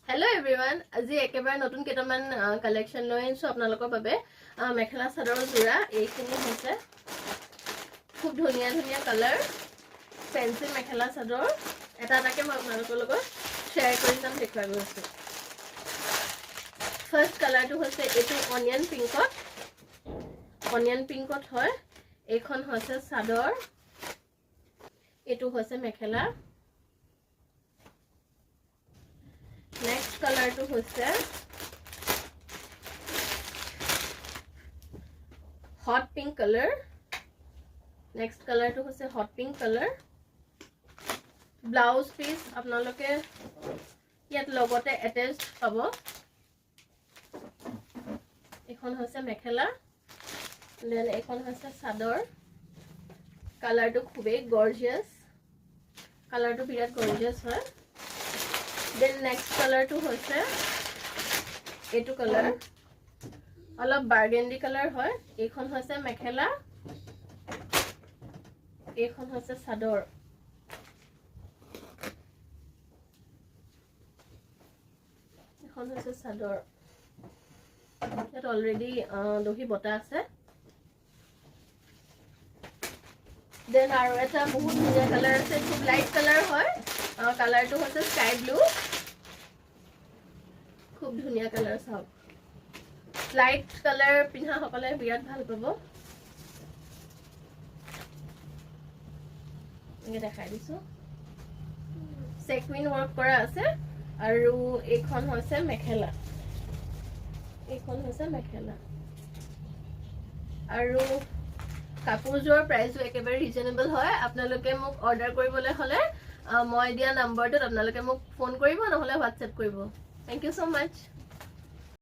Hello' everyone, আজি একেবাৰে নতুন কেইটামান কালেকশ্যন লৈ আনিছোঁ আপোনালোকৰ বাবে। মেখেলা চাদৰৰ যোৰা এইখিনি হৈছে। খুব ধুনীয়া ধুনীয়া কালাৰ, ফেঞ্চি মেখেলা চাদৰ। এটা এটাকে মই আপোনালোকৰ লগত শ্বেয়াৰ কৰি যাম, দেখুৱাই গৈছোঁ। ফাৰ্ষ্ট কালাৰটো হৈছে এইটো অনিয়ন পিংকত, অনিয়ন পিংকত হয়। এইখন হৈছে চাদৰ, এইটো হৈছে মেখেলা। নেক্সট কালাৰটো হৈছে হট পিংক কালাৰ। নেক্সট কালাৰটো হৈছে hot pink colour. Blouse piece আপোনালোকে ইয়াত লগতে এটেচ পাব। এইখন হৈছে মেখেলা, then এইখন হৈছে চাদৰ। কালাৰটো খুবেই গৰ্জিয়াছ, কালাৰটো বিৰাট গৰ্জিয়াছ হয়। Then next কালাৰটো হৈছে এইটো কালাৰ, অলপ বাৰ্গেণ্ডি কালাৰ হয়। এইখন হৈছে মেখেলা, এইখন হৈছে চাদৰ। এইখন হৈছে চাদৰ। ইয়াত অলৰেডি দহি বতা আছে। Then আৰু এটা বহুত ধুনীয়া কালাৰ আছে, খুব লাইট কালাৰ হয়। কালাৰটো হৈছে স্কাই ব্লু। খুব ধুনীয়া কালাৰ, চাওক। লাইট কালাৰ পিন্ধাসকলে বিৰাট ভাল পাব। এনেকে দেখাই দিছো, চেকুইন ৱৰ্ক কৰা আছে। আৰু এইখন হৈছে মেখেলা, এইখন হৈছে মেখেলা। আৰু কাপোৰযোৰৰ প্ৰাইচো একেবাৰে ৰিজনেবল হয়। আপোনালোকে মোক অৰ্ডাৰ কৰিবলৈ হ'লে মই দিয়া নাম্বাৰটোত আপোনালোকে মোক ফোন কৰিব, নহ'লে হোৱাটছএপ কৰিব। Thank you so much.